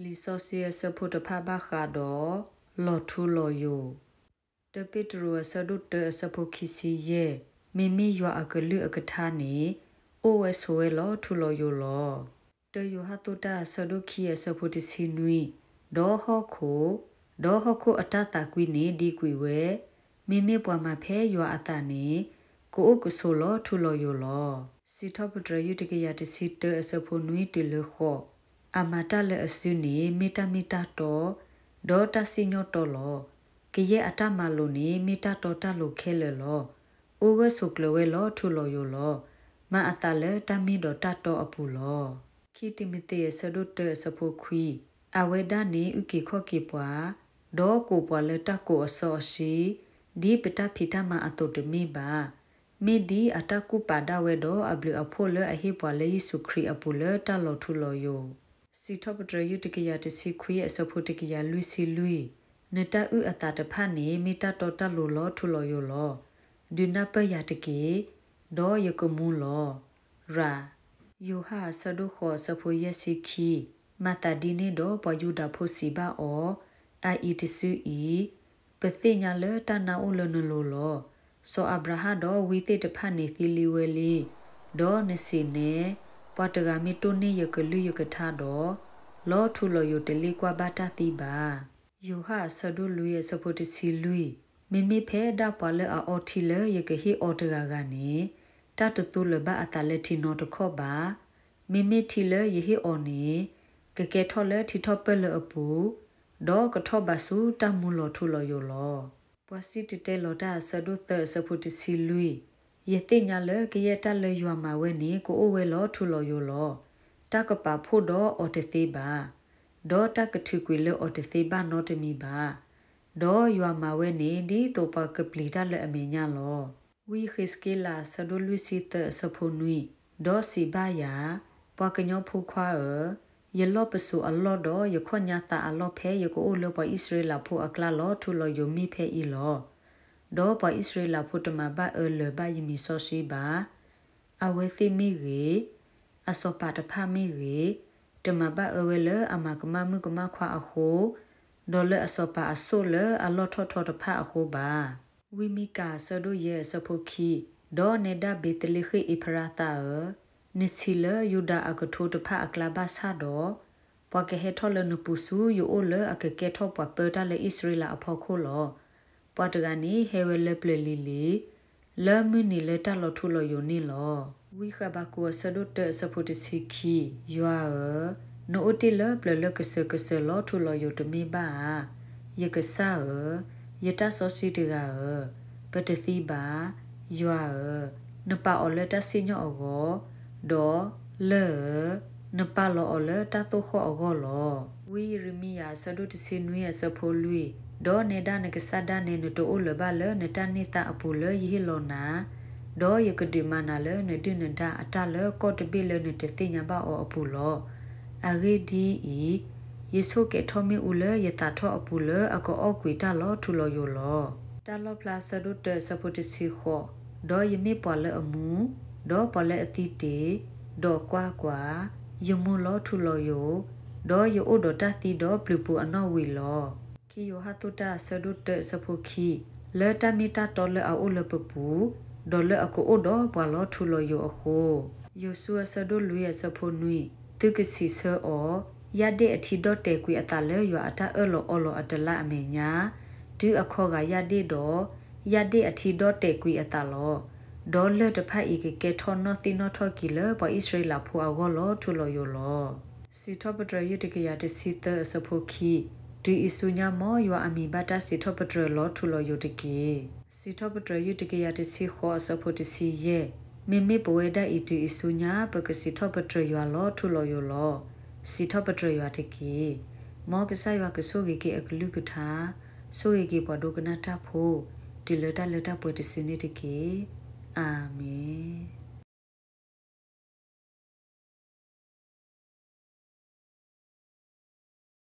လံာ်စီဆှံအဆၢဖိတဖၣ်ဘၣ်ဃးဒီး လီၤထူလီၤယိာ်. တၢပ့းတရူးအဆၢဒိၣ်တၢအဆၢဖိခံဆံယဲၢ်, မ့မ့ၢ်ယွၤအကလုၢ်အကထါန့ၣ် အိၣ်ဝဲဆိးဝဲလီၤထူလီၤယိာ်လီၤ. တၢယိၤဟၣ်သိၣ်တၢအဆၢဒိၣ်ခံအဆၢဖိတဆံနွံ, ဒီးဟီၣ်ခိၣ်, ဒီးဟီၣ်ခိၣ်အတၢ်သးကွံန့ၣ်ဒံကွံာ်ဝဲ, မ့မ့ၢ်ပှၤမၤဖဲယွၤအသးန့ၣ် ကအိၣ်ကဆိးလီၤထူလီၤယိာ်လီၤ. စံးထီၣ်ပတြၢၤ ယုၢ်တကယၤတဆံတၢအဆၢဖိနွံတုၤလၢဃိး, အမၤတၢ်လၢအစုန့ၣ် မ့ၢ်တၢ်မ့ၢ်တၢ်တီ, ဒီးတၢ်စံၣ်ညီၣ်တီလီၤ. ကယဲၢ်အတၢ်မၤလိာ်န့ၣ် မ့ၢ်တၢ်တီတၢ်လိၤခဲလၢာ်လီၤ. အိၣ်ဂၢၢ်ဆိးကျၢၤဝဲလီၤထူလီၤယိာ်လီၤ. မၤအသးလၢတၢ်မ့ၢ်ဒီးတၢ်တီအပူၤလီၤ. ခံတံၤမသ့းအဆၢဒိၣ်တၢအဆၢဖိခွံ, အဝဲဒၣ်န့ၣ်အုၣ်က့ၤခီၣ်က့ၤပှၤ, ဒီးကိးပှၤလၢတၢ်ကိးအစီအဆှံ, ဒ်ပတၢ်ဖံးတၢ်မၤအသိးတမ့ၢ်ဘၣ်. မ့ၢ်ဒ်အတၢ်ကူၣ်ပာ်ဒၣ်ဝဲဒီးအဘျုးအဖှိၣ်လၢအဟ့ၣ်ပှၤလၢယ့ၣ်ၡူးခရံာ်အပူၤလၢတၢ်လီၤထူလီၤယိာ်. စံးထီၣ်ပတြၢၤ ယုၢ်တကယၤတဆံခွံအဆၢဖိတကယၤလွံၢ်ဆံလွံၢ်, နတၢ်အုၣ်အသးတဖၣ်န့ၣ် မ့ၢ်တၢ်တီတၢ်လိၤလီၤထူလီၤယိာ်လီၤ. ဒုးနၢ်ပၢၢ်ယၤတက့ၢ်, ဒီးယကမူလီၤ. ရၤ ယိၤဟၣ်အဆၢဒိၣ်ဃိးအဆၢဖိယဲၢ်ဆံခံ, မၤသးဒ်န့ၣ်ဒီးပှၤယူဒၤဖိစံးဘၣ်အီၤ, အအံၤတစုအံၤ, ပသ့ၣ်ညါလၢတၢ်နါအိၣ်လၢနလိၤလီၤ. စီၤအၤဘြၤဟၣ်ဒီးဝံသ့ၣ်တဖၣ်န့ၣ်သံလံဝဲလံ, ဒီးနစံးနဲ, ပှၤတဂၤမ့ၢ်တိၢ်န့ၢ်ယကလုၢ်ယကထါဒီး, လီၤထူလီၤယိာ်တလ့ၣ်ကွၢ်ဘၣ်တၢ်သံဘၣ်. ယိၤဟၣ်အဆၢဒိၣ်လွံၢ်အဆၢဖိတဆံလွံၢ်, မ့မ့ၢ်ဖဲဒၣ်ပှၤလၢအအီထံလၢယကဟ့ၣ်အီတဂၤဂၤန့ၣ်, တၢ်တသူလၢၤဘၣ်အသးလၢထံနီတခီၣ်ဘၣ်. မ့မ့ၢ်ထံလၢယဟ့ၣ်အီၤန့ၣ်, ကကဲထီၣ်လၢထံထီၣ်ပၢၢ်လၢအပူၤ, ဒီးကထီၣ်ဘးဆူတၢ်မူလီၤထူလီၤယိာ်လီၤ. ပှၤစံၣ်တဲၤတဲလီၤတၢ်အဆၢဒိၣ်သၢအဆၢဖိတဆံလွံၢ်, ယသ့ၣ်ညါလၢကယဲၢ်တၢ်လၢယွၤမၤဝဲန့ၣ် ကအိၣ်ဝဲလီၤထူလီၤယိာ်လီၤ. တၢ်ကပာ်ဖှိၣ်ဒီးအီၤတသ့ဘၣ်, ဒီးတၢ်ကထုးကွံာ်လၢအီၤတသ့ဘၣ်နီတမံၤဘၣ်. ဒီးယွၤမၤဝဲန့ၣ် ဒ်သိးပှၤကပျံၤတၢ်လၢအမဲာ်ညါလီၤ. ဝံဃ့းစက့လးအဆၢဒိၣ်လွံၢ်ဆံသၢအဆၢဖိနွံ, ဒီးစံးဘၣ်ယၤ, ပှၤကညီဖိခွါဧၢ, ယလီၢ်ပစိာ်အလီၢ်ဒီးယခီၣ်ညါသးအလီၢ်ဖဲယကအိၣ်လၢပှၤအံၣ်စရ့လးဖိအကျါလီၤထူလီၤယိာ်မ့ၢ်ဖဲအံၤလီၤ. ဒီးပှၤအံၣ်စရ့လးဖိတမၤဘၣ်အၢလၢၤဘၣ်ယမံၤစီဆှံဘၣ်. အဝဲသ့ၣ်မ့ၢ်ဂ့ၤ, အစီၤပၤတဖၣ်မ့ၢ်ဂ့ၤ, တမၤဘၣ်အၢဝဲလၢအမၤကမၣ်မုၣ်ကမၣ်ခွါအဃိ, ဒီးလၢအစီၤပၤအစိၣ်လၢအလီၢ်ထီၣ်ထီတဖၣ်အဃိဘၣ်. ဝံမံကၤအဆၢဒိၣ်ယဲၢ်အဆၢဖိခံ, ဒီးနဲဒၣ်ဘ့ၤသလ့ဃ့ၣ်အ့ဖရၤသးဧၢ, နဆံးလၢယူဒၤအကထိတဖၣ်အကျါဘၣ်ဆၣ်ဒီး, ပှၤကဟဲထီၣ်လၢနပူၤဆူယအိၣ်လၢအကကဲထီၣ်ပှၤပၢတၢ်လၢအံၣ်စရ့လးအဖီခိၣ်လီၤ. ပှၤတဂၤန့ၣ်ဟဲဝဲလၢပျၢၤလံၤလံၤ, လၢမုၢ်နံၤလၢတၢ်လီၤထူလီၤယိာ်န့ၣ်လီၤ. ဝံဃဘးကူးအဆၢဒိၣ်တၢအဆၢဖိတဆံခံ, ယွၤဧၢ, နအိၣ်တ့ၢ်လၢပျၢၤလၢကစၢၤကစၢၤလီၤထူလီၤယိာ်တမ့ၢ်ဘၣ်ဧါ. ယကစၢ်ဧၢ, ယတၢ်စီဆှံတဂၤဧၢ, ပတသံဘၣ်. ယွၤဧၢ, နပာ်အီၤလၢတၢ်စံၣ်ညီၣ်အဂီၢ်, ဒီး, လၢၢ်ဧၢ, နပာ်လီၤအီၤလၢတၢ်သိၣ်ဃီၣ်အဂီၢ်လီၤ. ဝံယံးရမံယၤအဆၢဒိၣ်တဆံနွံအဆၢဖိလွံၢ်, ဒီးနဲဒၣ်နကစၢ်ဒၣ်နဲ နတအိၣ်လၢၤဘၣ်လၢနတၢ်န့ၢ်သါအပူၤလၢယဟ့ၣ်လီၤနၤ, ဒီးယကဒုးမၤနၤလၢနဒုၣ်နဒါအတၢ်လၢကီၢ်တဘ့ၣ်လၢနတသ့ၣ်ညါဘၣ်အီၤအပူၤလီၤ. အဂ့ၢ်ဒ်အံၤ, ယဆိၣ်ကဲၤထီၣ်မ့ၣ်အူလၢယသးထီၣ်အပူၤလၢအကအီၣ်ကွံာ်တၢ်လီၤထူလီၤယိာ်လီၤ. တၢ်လီၣ်ဖျါအဆၢဒိၣ်တၢအဆၢဖိတဆံဃိး, ဒီးယမ့ၢ်ပှၤလၢအမူ, ဒီးပှၤလၢအသံတ့ၢ်, ဒီးကွၢ်ကွၢ်, ယမူလီၤထူလီၤယိာ်, ဒီးယအိၣ်ဒီးတၢ်သံဒီးပျုၤပူၤအနီၣ်ဝံၤလီၤ. ခံယိၤဟၣ်သိၣ်တၢအဆၢဒိၣ်တၢအဆၢဖိခံ, လၢတၢ်မ့ၢ်တၢ်တီလၢအအိၣ်လၢပပူၤ, ဒီးလၢအကအိၣ်ဒီးပှၤလီၤထူလီၤယိာ်အဃိ, ယိၤၡူအဆၢဒိၣ်လွံၢ်အဆၢဖိနွံ, သုကစံးဆၢအီၤ, ယၢ်ဒ့ၣ်အထံဒီၣ်တဲာ်ကွံာ်အသးလၢယွၤအတၢ်အၢၣ်လီၤအီလီၤအတလါအမဲာ်ညါ, တုၤအခီဂာ်ယၢ်ဒ့ၣ်ဒီး, ယၢ်ဒ့ၣ်အထံဒီၣ်တဲာ်ကွံာ်အသးလီၤ. ဒီးလၢၢ်တဖၣ်အံၤကကဲထီၣ်နီၢ်သံၣ်နီၢ်ထီၣ်က့ၤလၢပှၤအံၣ်စရ့လးဖိအဂီၢ်လီၤထူလီၤယိာ်လီၤ. စံးထီၣ်ပတြၢၤ ယုၢ်တကယၤတဆံသၢအဆၢဖိခံ, တုၤအံၤဆူညါ မ်ယွၤအမံၤဘၣ်တၢ်စံးထီၣ်ပတြၢၤလီၤထူလီၤယိာ်တက့ၢ်. စံးထီၣ်ပတြၢၤ ယုၢ်တကယၤတဆံဃိးအဆၢဖိတဆံယဲၢ်, မ့မ့ၢ်ပဝဲဒၣ်အံၤ တုၤအံၤဆူညါ ပကစံးထီၣ်ပတြၢၤယွၤလီၤထူလီၤယိာ်လီၤ. စံးထီၣ်ပတြၢၤယွၤတက့ၢ်. မ်ကစၢ်ယွၤကဆိၣ်ဂ့ၤက့ၤအကလုၢ်ကထါ, ဆိၣ်ဂ့ၤက့ၤပှၤဒိကနၣ်တၢ်ဖိ, တုၤလၢတၢ်လၢတၢ်ပှဲၤတစုန့ၣ်တက့ၢ်. အၤမ့ၣ်.